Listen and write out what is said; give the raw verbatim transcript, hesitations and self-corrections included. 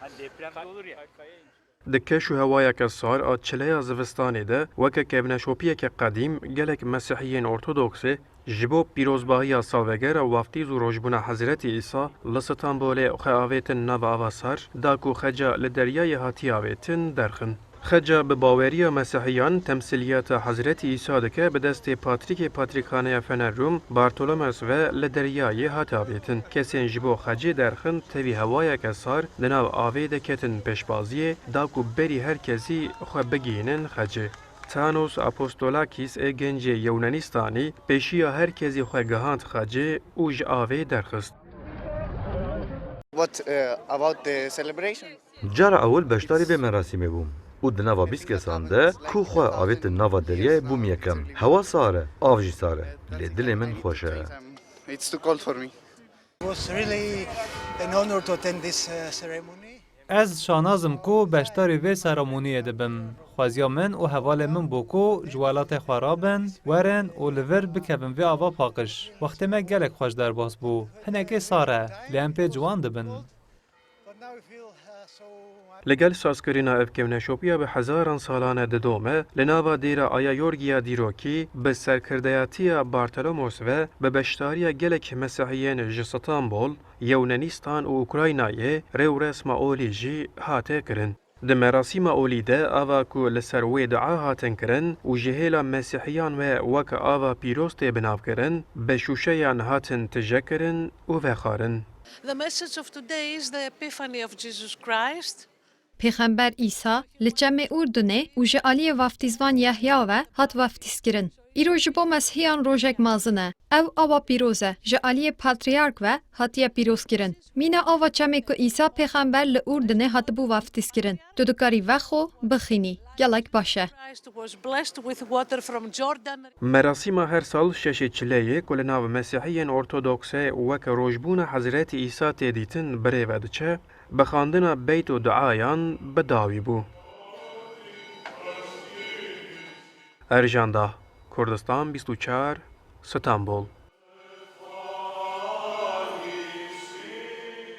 Hani depremde olur ya. Di keş û hewayeke sar a çileya zivistanê de, weke kevneşopiyeke qedîm, gelek Mesîhiyên Ortodoksê ji bo pîrozbahiya salvegera waftîz û rojbûna Hezretî Îsa li Stenbolê xwe avêtin nava ava sar, da ku xeca li deryayê hatiye avêtin derxin. Xeca bi baweriya Mesîhiyan temsîliyeta Hezretî Îsa dike, bi destê Patrîkê Patrîkxaneya Fener Rûm Bartolomeos ve li deryayê hat avêtin. Kesên ji bo xecê derxin tevî hewayeke sar di nav avê de ketin pêşbaziyê, da ku berî her kesî xwe bigihînin xecê. Thanos Apostolakis ê gencê Yewnenîstanî pêşiya her kesî xwe gihand xecê û ji avê derxist. What, uh, about the celebration? Cara ewil beşdarî vê merasîmê bûm û di nava bîst kesan de ku xwe avêtin nava deryayê bûm yekem. Hewa sar e, av jî sar e, lê dilê min xweş e. It's too cold for me. It was really an honor to attend this, uh, ceremony. Ez şanaz im ku beşdarî vê seremoniyê dibim. Xweziya min û hevalên min bû ku ji welatê xwe rabin, werin û li vir bikevin vê ava paqij. Wextê me gelek xweş derbas bû. Hinekê sar e, lê em pê ciwan dibin. Li gel sazkirina ev kevneşopiya bi hezaran salan e didome, li nava dêra Aya Yorgiya dîrokî bi serkirdeyatiya Bartolomos ve bi beşdariya gelek Mesîhiyên ji Stenbol, Yewnenîstan û Ukraynayê rêwresma olî jî hate kirin. Di merasîma olî de ava ku li ser wê dua hatin kirin û ji hêla Mesîhiyan ve weke ava pîroz tê binavkirin, bi şûşeyan hatin tije kirin û vexwarin. The message of today is the Epiphany of Jesus Christ. Pêxember Îsa li çemê Urdunê û ji aliyê vaftîzvan Yehya ve hat vaftîzkirin. Îro ji bo Mesîhiyan rojek mezin e. Ew ava pîroz e, ji aliyê Patrîark ve hatiye pîrozkirin. Mîna ava çemê ku Îsa Pêxember li Urdunê hatibû vaftîzkirin. Tu dikarî vexwe bixwînî. Gelek baş e. Christ was blessed with water from Jordan. Merasîma her sal şeşê çileyê ku li nav Mesîhiyên Ortodoksê weke rojbûna Hezretî Îsa tê dîtin bi rê ve diçe, bi xwendina beyt û duayan bi dawî bû. Erjan Dah, Kurdistan bîst û çar, Stenbol.